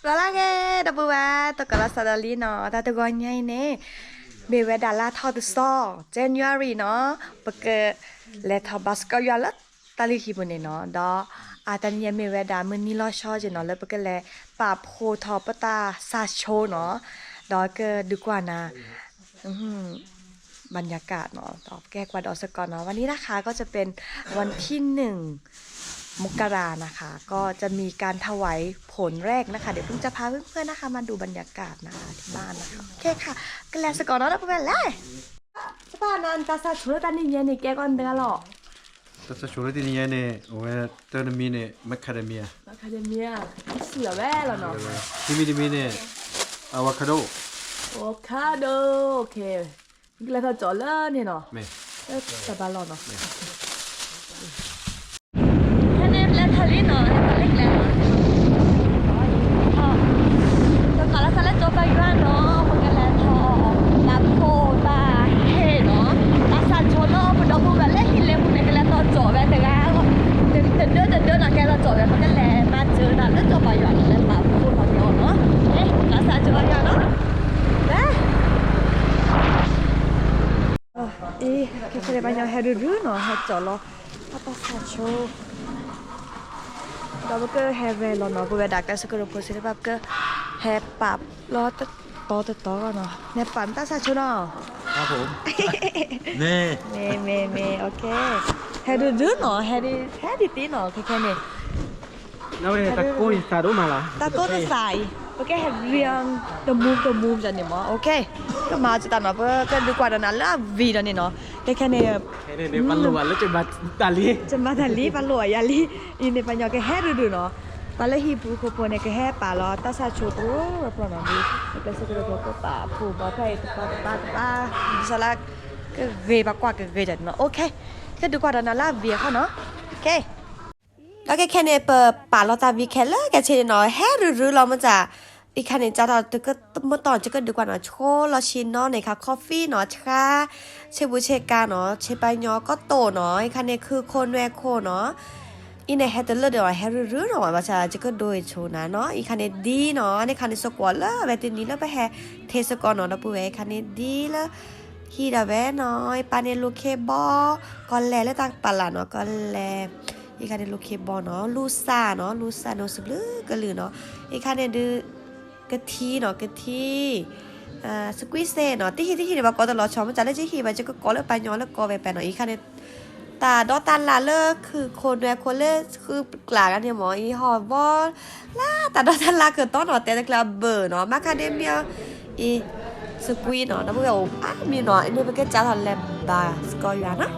ကီလၢဂ့ၤ ဒီပုၢ်ဝဲၢ် တကီလီၤစးဒီးလံနီၤ, တၢ်တဂီၤညါအံၤန့ၣ် မ့ၢ်ဝဲဒၣ်လါထီၣ်တသီ January နီၤ, ပကလဲၤထီၣ်ဘၣ်စကီယွၤလၢ တၢ်လုၢ်ဟံၣ်ပူၤန့ၣ်နီၤ, ဒီးအတနံၤအံၤမ့ၢ်ဝဲဒၣ်မုၢ်နံၤလီၤဆီက့ၤနီၤ လၢပကလဲၤပာ်ဖှိၣ်ထီၣ်ပတၢ်ဆၣ်ဆိနီၤ, ဒီးကဒုးကွၢ်နၤ บรรยากาศเนาะ ဒီးပကဟဲကွၢ်ဒီးစ့ၢ်ကီးနီၤ, วันนี้นะคะก็จะเป็นวันที่หนึ่ง มกรานะคะ ก็จะมีการถวายผลแรกนะคะ เดี๋ยวเพิ่งจะพาเพื่อนๆนะคะมาดูบรรยากาศนะคะที่บ้านนะคะ โอเคค่ะ ကလဲၤစ့ၢ်ကီးနီၤ ဒီပုၢ်ဝဲၢ်လဲၣ်, စ့ၢ်ကီးနီၤ တၢ်ဆၣ်ဆိလၢတနံၤညါန့ၣ် ကဲကီးနတဂၤလီၤ တၢ်ဆၣ်ဆိလၢတနံၤညါန့ၣ် အဝဲတၢ်တမံၤန့ၣ် macadamia, macadamia စူၣ်လီၤဝဲလီၤနီၤ, တမံၤတမံၤန့ၣ် avocado, avocado, ကလဲၤထီၣ်ကၠီၣ်လၢန့ၣ်နီၤ, တၢ်ဘၣ်လီၤနီၤ ဖဲန့ၣ်ပလဲၤထီၣ်လံနီၤ, လဲၤထီၣ်လၢကျဲနီၤ, ပကလဲၤထီၣ်လၢကၠီၤပၤယွၤနီၤ, ပကလဲၤထီၣ်ဘၣ်ဖှိၣ်ဘၣ်ဟ့ၣ်နီၤ, တၢ်ဆၣ်ဆိနီၤ ပဒီပုၢ်ဝဲၢ်လၢဟံၣ်လ့ပူၤန့ၣ် ကလဲၤထီၣ်ကၠီၣ်ဝဲတဂၤ, တဒၢတဒၢနီၤ ကဲထီၣ်ကၠီၣ်ဝဲ ပကလဲၤမၤစၢၤတၢ်လၢကၠီၤပၤယွၤနီၤ လဲၤဘၣ်ဖှိၣ်ထီၣ်န့ၣ်အီၤနီၤ, တၢ်ဆၣ်ဆိယွၤနီၤ, အံၤ ခဲခဲန့ၣ် ပှၤညီဟဲရုရုနီၤ ဟဲကၠီၣ်လီၤ တၢ်ဆၣ်ဆိ ဒီးပကဟဲဝဲလီၤနီၤ ပဝဲဒၣ်ကျဲစကရူဖိစ့တဖၣ် ပကဟဲပာ်လီၤတတီၤတတီၤနီၤ နဲပာ်မတၢ်ဆၣ်ဆိနီၤ, မ့ၢ်မ့ၢ်မ့ၢ် ဟဲရုရုနီၤ ဟဲဒ်သ့နီၤ ခဲခဲန့ၣ် တၢ်ကိၢ်တသးအံၤ ပကဟဲ တမူတမူန့ၣ်မ့ၢ် ကမၤစတၢ်နီၤ ပကဒုးကွၢ်ဒီးနၤလၢအဝံၤဒီးန့ၣ်နီၤ ခဲခဲန့ၣ် ပလိၣ်ဘၣ်လၢ ကမၤတၢ်လံ ပလိၣ်အယၤလံ အံၤန့ၣ် ပှၤညီကဟဲရုရုနီၤ ပှၤလၢဟံၣ်ပူၤဃိဖိန့ၣ် ကဟဲပာ်လီၤတၢ်ဆၣ်ဆိတရၢပြီနီၤ ဒ်ကျဲစကရူဖိကပာ်ဖှိၣ်ဘၣ်ဖဲအံၤ တပာ်တပာ်တပာ် ဒ်သိးလၢ ကဂ့ၤပှၤကွၢ်ကဂ့ၤဒီးန့ၣ်နီၤ ကဒုးကွၢ်ဒီးနၤလၢအဝံၤအခီနီၤ ဒီးခဲခဲန့ၣ် ပပာ်လီၤတၢ်ဝံၤခဲလၢာ်ခဲဆ့န့ၣ်နီၤ ဟဲရုရုလီၤမ့ၢ်တၢ် အံၤခါန့ၣ် ကၢ်ထီၣ်တကမ့ၢ်တီၢ် ယကဒုးကွၢ်နီၤ ဆိလီၤဆံနီၤန့ၣ်ခါ coffee နီၤ ဆှါ ဆ့ပူဆ့ကၤနီၤ ဆ့ပှၤညီကီၢ်တိၣ်နီၤ အံၤခါန့ၣ် ခုခိၣ်နွဲၣ်ခိၣ်နီၤ အံၤန့ၣ် ဟဲတလၢာ်ဒီး ဟဲရုရုနီၤ ဘၣ်ဆၣ် ယကဒိအံၤဆိနၤနီၤ အံၤခါန့ၣ်ဒ်နီၤ န့ၣ်ခါန့ၣ် စကွီၤလၢအဝဲတနံၤလၢပဟဲထ့စ့ၢ်ကီးနီၤ ဒီပုၢ်ဝဲၢ် အံၤခါန့ၣ်ဒ်လၢ ဟံၣ်ဒၣ်ဝဲနီၤ အံၤပၢ်န့ၣ်လူၤခ့ဘီ ကီၢ်လဲၢ်လၢတၢ်ကပာ်လၢ်နီၤ ကီၢ်လဲၢ် အံၤခါန့ၣ်လူၤခ့ဘီနီၤ လူၤစၢ်နီၤ လူၤစၢ်နီၤ စဘျုးကလုာ်နီၤ အံၤခါန့ၣ်ဒုး ကထံနီၤ ကထံ စကွံစ့နီၤ တဟံၣ်တဟံၣ်န့ၣ် ပှၤကိးတလီၤဆီ မ့ၢ်တၢ်လၢယဟံၣ်ဘၣ် ယကကိးလၢပှၤညီလၢကိးဝဲပှဲၤနီၤ အံၤခါန့ၣ် တၢ်ဒီတၢ်လၢ်လၢခုခိၣ်နွဲၣ်ခိၣ်လၢဃုကျးဂၤန့ၣ်မ့ၢ် အံၤဟီၣ်ဘီ လၢတၢ်ဒီတၢ်လၢ်ကတီၢ်နီၤ တဲတကျၢၤအဘၢၣ်နီၤ မၤခါဒ့မ့ၢ်အံၤ စကွံနီၤ ဒီပုၢ်ဝဲၢ်အိၣ်အါမံၤနီၤ အန့ၣ်ပကစးထီၣ်လဲၤဘါစကီယွၤနီၤ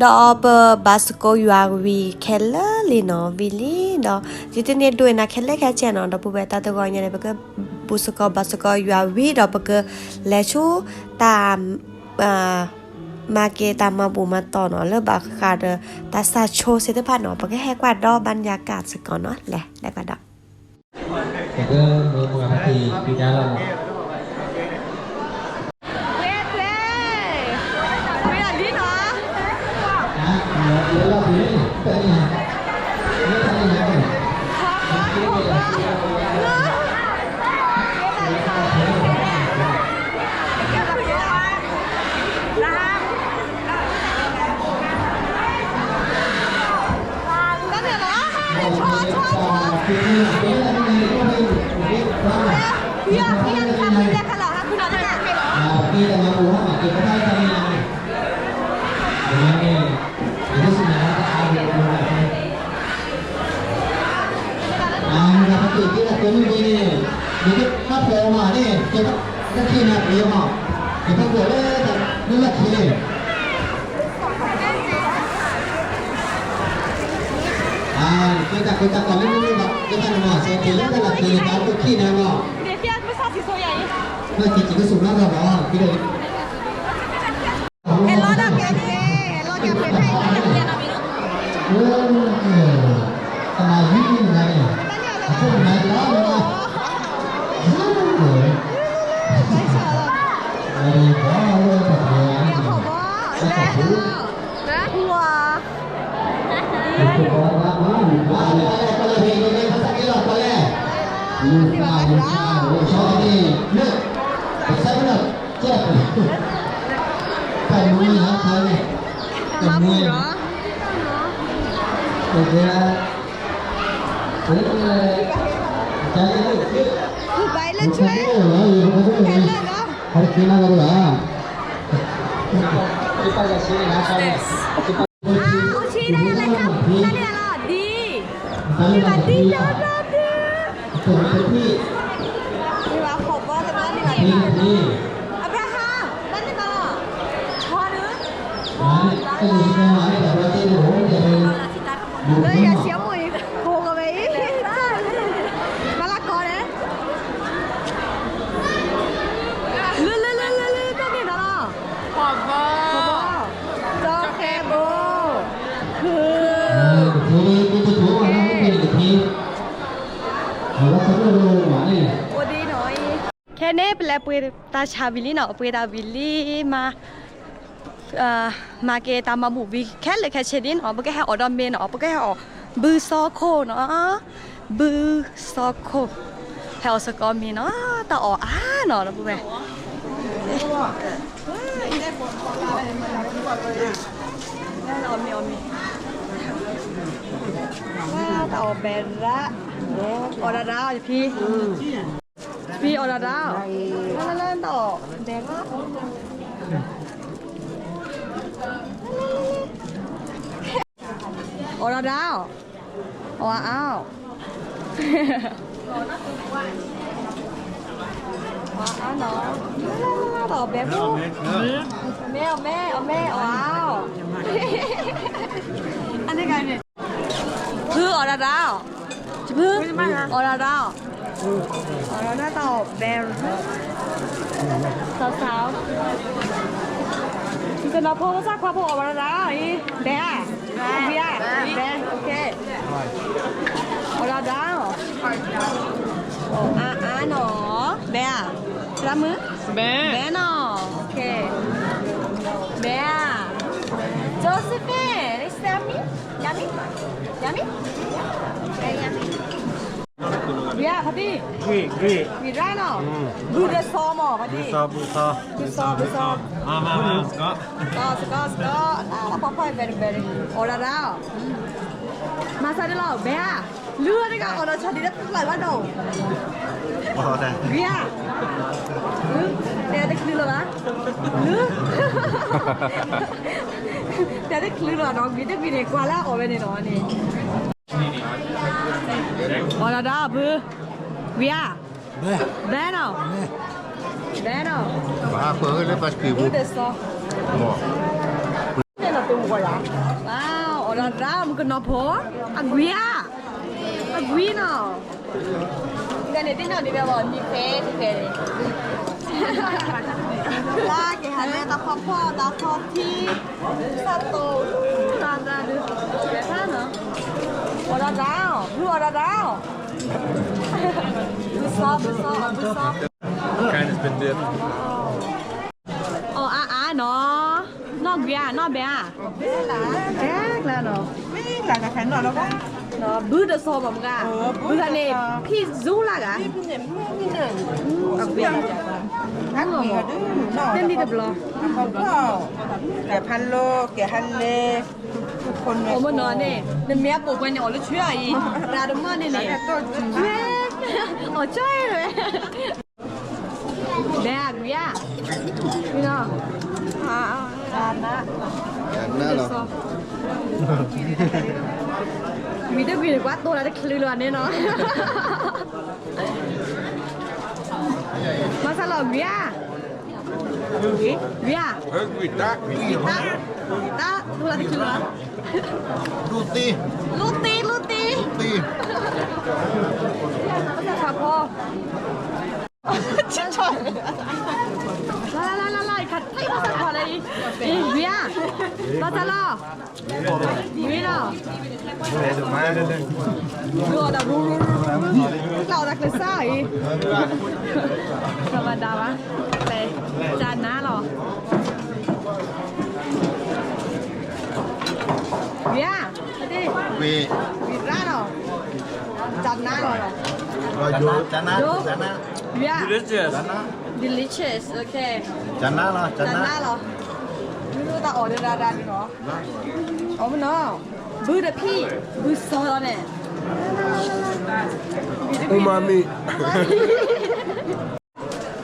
ဒီးပဘါသကိးယွၤဝံၤခဲလၢာ်လံနီၤ ဝံၤလံဒီး ယတန့ၢ်ဒိးနၤခဲလၢာ်ခဲဆ့နီၤ ဒီပုၢ်ဝဲၢ် တၢ်တဂီၤညါန့ၣ် ပကဘူၣ်သကိးဘါသကိးယွၤဝံၤဒီး ပကလဲၤဆူတၢ် မၤက့ၤတၢ်မၤဘူၣ်မၤတီၢ်နီၤ လၢဘၣ်ဃးဒီးတၢ်ဆၣ်ဆိသ့ၣ်တဖၣ်နီၤ ပကဟဲကွၢ်ဒီး บรรยากาศ စ့ၢ်ကီးနီၤ လဲၤ လဲၤကွၢ်ဒီး ပကမၤမၤပတံၤပံၤဒါလီၤ တၢ်န့ၣ်လီၤ ဆီဆီဆီဆီ ဖံဖံဖံဖံဖံခါလီၤ ဟးခူၣ်နီၤတၢ်န့ၣ် ကဘၣ်တၢ်န့ၣ်လီၤန့ၣ်, အဝဲန့ၣ် ယကစံးန့ၣ်လၢတၢ်အါဘျီဘျီန့ၣ်, အမ့ၢ်တၢ်ဖးက့ၤက့ၤတၢ်ကိးမုၢ်က့ၤန့ၣ်, ယကဘၣ်ဖျိးမးန့ၣ်, ယကဘၣ်ခ့နၤပှဲၤမး, ယဘၣ်ကွၢ်လၢတၢ်လၢလၢ်ခံန့ၣ် အကဲတၢ်ကီတၢ်ခဲလၢလၢလၢဘၣ်, ကဲတၢ်န့ၣ်မး စဲက့ၤလၢတၢ်လၢ်ခံန့ၣ် တၢ်အိၣ်ခံန့ၣ်မး, ဘၣ်က့ၤက့ၤကစူၢ်မးလီၤမး, က့ၤဒီး အဲၣ်လီၤဒၣ်ကဲန့ၣ်, အဲၣ်လီၤကဲဖဲဖဲအံၤ, တနၤယံၤန့ၣ်, အခိၣ်နၤလီၤ, တၢ်လၢတၢ်ဖဲ, တၢ်ဖဲ, တၢ်ဖဲ, အါ, အိၣ်ဆံးဒၣ်ယၤ လဲၤခါ, တၢ်န့ၣ်လီၤ, ဒ်, ဒ်ဘၣ်ဒ်, ဒ်ဘၣ်ဒ်, ဒ်ဘၣ်ဖီၣ်ဘီတဘျီန့ၣ်ဘၣ်, အဘြၤဟၣ်, ဘၣ်န့ၣ်ဘၣ်လီၤ, ဆီဒု, ဆီ, လၢယၤဆံးအမိၢ်အံၤ, ကိးဝဲအံၤ, မၤလၢကီးန့ၣ်, လၢလၢလၢလၢလၢ တၢ်န့ၣ်ဘၣ်လီၤ, ဖီၣ်ဘီ, ဖီၣ်ဘီ, ဒီဃဲဘိ, ခု, အိၣ်ဒ်နီၤအံၤ, ခဲန့ၣ် ပလဲၤပှ့ၤတၢ်ဆါဝံၤလံနီၤ, ပှ့ၤတၢ်ဝံၤလံမး, မၤက့ၤတၢ်မၤဘူၣ်ဝံၤခဲလၢာ်ခဲဆ့ဒ်နီၤ, ပကဟဲအီၣ်ဒီးမ့ၤနီၤ, ပကဟဲအီၣ်ဘုစီခိၣ်နီၤ, ဘုစီခိၣ်, ဟဲအီၣ်စ့ၢ်ကီးမ့ၤနီၤ, တၢ်အီၣ်အါနီၤ ဒီပုၢ်ဝဲၢ်, အီၣ်မ့ၤ, အီၣ်မ့ၤ, တၢ်အီၣ်ဘဲရၣ်, အီၣ်ဒၣ်ဒၣ်အီၤ ယဖံ ဖံအီၣ်ဒၣ်ဒၣ်, လၢလၢလၢတၢ်အီၣ်ဘဲရၣ်, အီၣ်ဒၣ်ဒၣ်, အီၣ်အါအါ, အီၣ်အါနီၤ, လၢလၢလၢတၢ်အီၣ်ဘဲရၣ်, အီၣ်မ့ၤ, အီၣ်မ့ၤ, အီၣ်မ့ၤ, အီၣ်အါအါ, အန့ၣ်ကန့ၣ် ဖုအီၣ်ဒၣ်ဒၣ်, ဖုအီၣ်ဒၣ်ဒၣ်, အီၣ်ဒၣ်ဒၣ်အီၤ, ဘဲ, သီသီ, ကနီၤဖိကစၢ်ခွါဖိအီၣ်ဒၣ်ဒၣ်အံၤ, ဘဲဧါ, ဝံဧါ, ဘဲ, အီၣ်ဒၣ်ဒၣ်အီၤ, အီၣ်အါအါနီၤ, ဘဲဧါ, သရၣ်မုၣ်, ဘဲနီၤ, ဘဲဧါ, Josephine, is that me? Yummy? Yummy? ဝံဧါ ဖါတံၢ်, ဝံရၣ်နီၤ, ဘုတစီမး ဖါတံၢ်, ဘုစီ, ဘုစီ, စကီး စကီး, စကီး, လၢဖီဖီ very very, အီၣ်ဒၣ်ဒၣ်အီၤ, မၤစၢ်ဒ်လီၤ ဘဲဧါ, လုၢ်အီၣ်တဂၤအီၣ်ဒီးဆီဒံးတဖျၢၣ်ဘၣ်နီၤ, ဝံဧါ, တဲတချုးလၢၤဘၣ်, လုၢ်, တဲတချုးလၢၤဘၣ်နီၤ, ဝံတဝံန့ၣ် ကွၢ်လၢအီၣ်ဝဲန့ၣ်နီၤန့ၣ် အီၣ်ဒၣ်ဒၣ်အီၤဖု, ဝံဧါ, ဘဲနီၤ, ဘဲနီၤ, ဘုတစီ, အီၣ်ဒၣ်ဒၣ်မုၣ်ကနီၤဖိ, အကွံဧါ, အကွံနီၤ, ကန့ၣ်သ့ၣ်နီၣ်ဒ်ဝဲဘၣ် မံဖဲတဖဲန့ၣ်, လၢကဟးလၢတၢ်ဖီဖီ တၢ်ဖီထံ, စၢ်တိၢ်, တၢ်ဒုး, ဖဲဖဲနီၤ, အီၣ်ဒၣ်ဒၣ်, ဘုအီၣ်ဒၣ်ဒၣ်, ဘုစီ ဘုစီ ဘုစီ, အီၣ်အါအါနီၤ, နီၢ်ကွံဧါ နီၢ်ဘဲဧါ, ဘဲကျါနီၤ, ဘုတစီဘၣ်မုၢ်ဂၤ, ဘုဂၤန့ၣ် ဖံးစူၤလၢ်ဂၤ, တနံၤတဘျီ, ကဲဖးလိ, ကဲဟါလဲ, အိၣ်မနီၤန့ၣ် နမ့ၢ်အပိာ်ပှဲၤန့ၣ် အီၣ်လၢဆွံအံၤ, တၢ်တမီၢ်န့ၣ်န့ၣ်, အီၣ်ကၠီဝဲ, ဘဲဧါ ကွံဧါ, ကွံနီၤ, နၢ်လီၤ. ဝံၤတဂ့ၤကွၢ်တိၢ်လၢတချုးလၢၤန့ၣ်နီၤ. မၤစၢၤလီၤ ဝံၤဧါ. ဝံၤဧါ. ဝံၤတၢ်, ဝံၤတၢ်, ဝံၤတၢ်တိၢ်လၢတချုးလၢၤ. လူၢ်သ့, လူၢ်သ့, လူၢ်သ့. လၢလၢလၢလၢ ယခါထံၣ်ဘၣ်သးခီလၢအံၤ, အံၤ ဝံၤဧါ, ဘၣ်သးလီၤ, ဝံၤလီၤ, ဘုအီၣ်တၢ်ရူရူရူရူ, ကျီၢ်အီၣ်တၢ်ကျဲးစၢ်အံၤ, ကဘၣ်ဒၣ်ဘၣ်, ကၠးနါလီၤ, ဝံၤဧါ, ဝံၤရၣ်လီၤ, ကၠးနါလီၤ, ကၠးနါ, ဝံၤဧါ, delicious, delicious, okay, ကၠးနါလီၤ, ကၠးနါလီၤ, မ့ၢ်တၢ်အီၣ်ဒၣ်ဒၣ်ဒၣ်န့ၣ်လီၤ, အီၣ်မနီၤ, ဘုတဖံး, ဘုစီလီၤန့ၣ်, umami.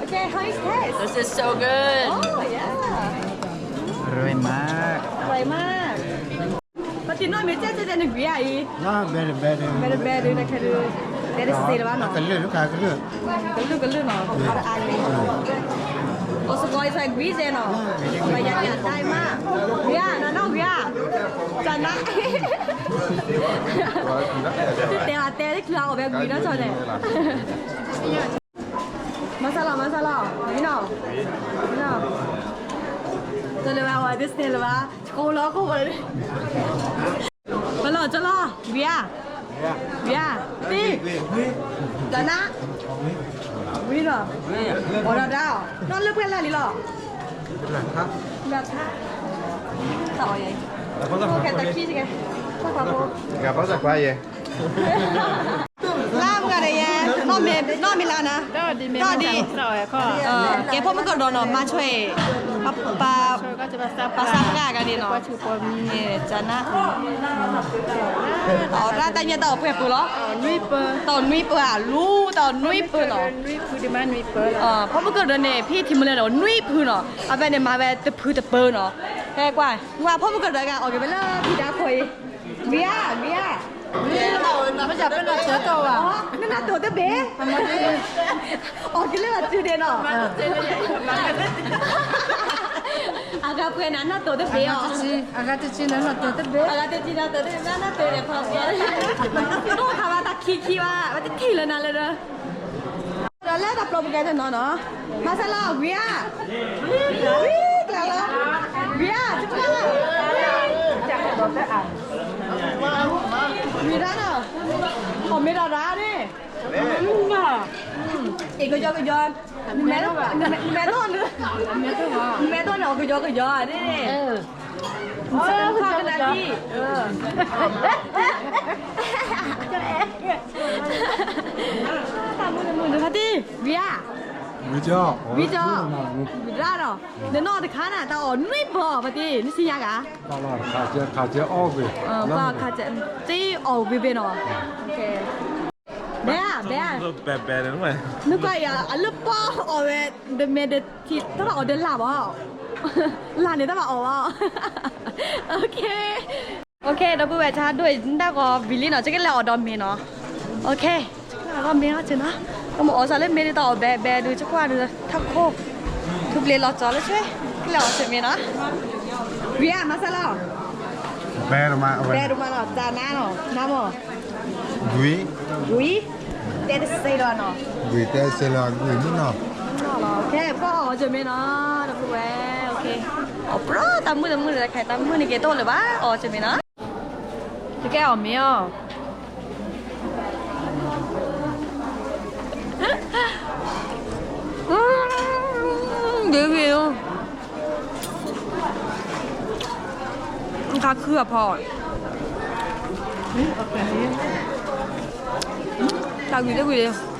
Okay, how is taste? This is so good. Oh, yeah. อร่อยมาก อร่อยมาก. ပတံၢ်နီၢ်မ့ၢ်ကဲကဲန့ၣ်ဂ့ၤဧါအံၤ, ဘဲဒဘဲဒ, ဘဲဒဘဲဒုး နခဲဒုး, တဲတစ့လၢၤဘၣ်နီၤ, ကလုာ်ကလုာ်နီၤ, အိၣ်စကီးအံၤ စကွံစဲနီၤ, ပယၤညၣ်ဒၣ်မး, ဂ့ၤဧါ, နနီၢ်ဂ့ၤဧါ, ကၠးနါ, တတဲအတဲတချုးအီၣ်ဘဲဂ့ၤနီၢ်ဆီန့ၣ်. မၤစၢၤလီၤ, မၤစၢၤလီၤ, မ့ၢ်နီၤ, မ့ၢ်နီၤ, တလၢၤဘၣ်ဝဲ တစဲလၢၤဘၣ်, ကိလီၤကိးဝဲ, ပလီၢ်ကလီၢ်, ဝံၤဧါ, ဝံၤဧါ, သ့, ကၠးနါ, ဝံၤလီၤ, အီၣ်ဒီးဒၣ်အီၤ, နီၢ်လၢပှဲၤလၢ်လံလီၤ, လၢ်ထါ, တၢ်အီၣ်ယဲ, တၢ်ခံ, တၢ်ခွါဖိ, တၢ်ခွါဖိ, လါမုၢ်ဂၤဒီးယဲ, နီၢ်မ့ၢ်လါနၤ, ဒီးဒ်, ကဲဖိမုၣ်ကဒီးနီၤ မၤဆွဲ, ပ, ပှၤစၢ်ပှၢ်ဂၤန့ၣ်နီၤ, ကၠးနါ, တၢ်အီၣ်ရၣ်တၢ်ညၣ်တၢ်အီၣ်ပှဲၤပူၤလီၤ, တၢ်အီၣ်နွံပၢၤ, လူၤတၢ်အီၣ်နွံပၢၤနီၤ, ဖိမုၣ်ကဒီးန့ၣ် ဖံထံမလဲၣ်ဒီးနွံဖုနီၤ, အဝဲန့ၣ် မၤဝဲတဖုတပၢၤနီၤ, ဟဲကွၢ်, ကွၢ်ဖိမုၣ်ကဒီးဂၤအီၣ်က့ၤဝဲလၢဖံတၢ်ခိၣ်အံၤ, ဝံၤဧါ, ဝံၤဧါ, မ့ၢ်ပနၢ်တိၢ်တဘ့ၣ်, အီၣ်က့ၤလၢအစုဒ့နီၤ, အဂၤပှဲၤနၤနီၢ်တိၢ်တဘ့ၣ်အီၤ, အဂၤတဆံနၤနီၢ်တိၢ်တဘ့ၣ်, အဂၤတဆံနၤတိၢ်တဘ့ၣ်, ဘၣ်နၢ်တိၢ်န့ၣ်, တိၢ်ခါဘၣ်တၢ်ခံခံဘၣ်, ဝဲတထံၣ်လၢနၤလၢဒီး ဒီးလၢတၢ်ပျီပူၤကဲတနီၤနီၤ, မၤစၢၤလီၤ ဝံၤဧါ, ဝံၤကျါလီၤ, ဝံၤဧါ, ဝံၤဒၣ်နီၤ, အီၣ်မ့ၢ်ဒၣ်ဒၣ်န့ၣ်, အ့ၣ်ကယီကယီ, နမဲ, နမဲ, နမဲထီၣ်န့ၣ်, နမဲထီၣ်န့ၣ် အီၣ်ကယီကယီန့ၣ်, ခီကနၣ်လံ, တၢ်မုၢ်တမုၢ်န့ၣ် ဖါတံၢ်, ဝံၤဧါ, ဝံၤကၠီ, ဝံၤကၠီ, ဝံၤဒၣ်ဒီး, နနီၢ်တခါနၤ တၢ်အီၣ်နွံပၢၤအီၤ ဖါတံၢ် နစံၣ်ညါဂၤ, ခါကဲ, ခါကဲအီၣ်ဂ့ၤ, ခါကဲ, တအီၣ်ဝံၤဘ့ၣ်နီၤ, ဘဲဧါ, ဘဲဧါ, နကွၢ်အံၤ အလၢပီအီၣ်ဝဲ, ဒီးမဲာ်ဒီးထံၣ် တဘၣ်အီၣ်ဒီးလၢ်ဘၣ်, လၢ်န့ၣ်တဘၣ်အီၣ်ဘၣ်, အ OK, ဒီပုၢ်ဝဲၢ်ဆါဒိၣ်အံၤ နတၢ်ဂီၤဝံၤလံနီၤ, ကကလဲၤအီၣ်ဒီးမ့ၤနီၤ, အ OK, ကလဲၤအီၣ်ဒီးမ့ၤအီၣ်ဆ့နီၤ, ကမ့ၢ်အီၣ်စ့ၢ်လၢမ့ၤဒ်သိးအီၣ်ဘဲဘဲဒုး ဆကွၢ်ဒုး ထီၣ်ခိၣ်, ထူပျ့ၤလီၤကၠီလၢဆ့, ကလဲၤအီၣ်ဆ့မ့ၤနီၤ, ဝံၤဧါ မၤစၢၤလီၤ, ဘဲဒိၣ်မးလီၤ, တၢ်နါလီၤ, နါမီၢ်, ဝံၤ, ဝံၤ, တဲတစဲလီၤနီၤ, ဝံၤတဲတစဲလီၤ ဝံၤမ့ၢ်နီၤ, ကဲ ပကအီၣ်ဆ့မ့ၤနီၤ, ဒီပုၢ်ဝဲၢ်, OK, အီၣ်ပြီ တၢ်မုၢ်တမုၢ်ဒီး တၢ်မုၢ်န့ၣ်က့ၤတအိၣ်လၢၤဘၣ်, အီၣ်ဆ့မ့ၤနီၤ တကဲအီၣ်မ့ၤအီၤ, ဒ်ဝံၤ, ခါခုအဖီ, တၢ်ဝံၤတဝံၤ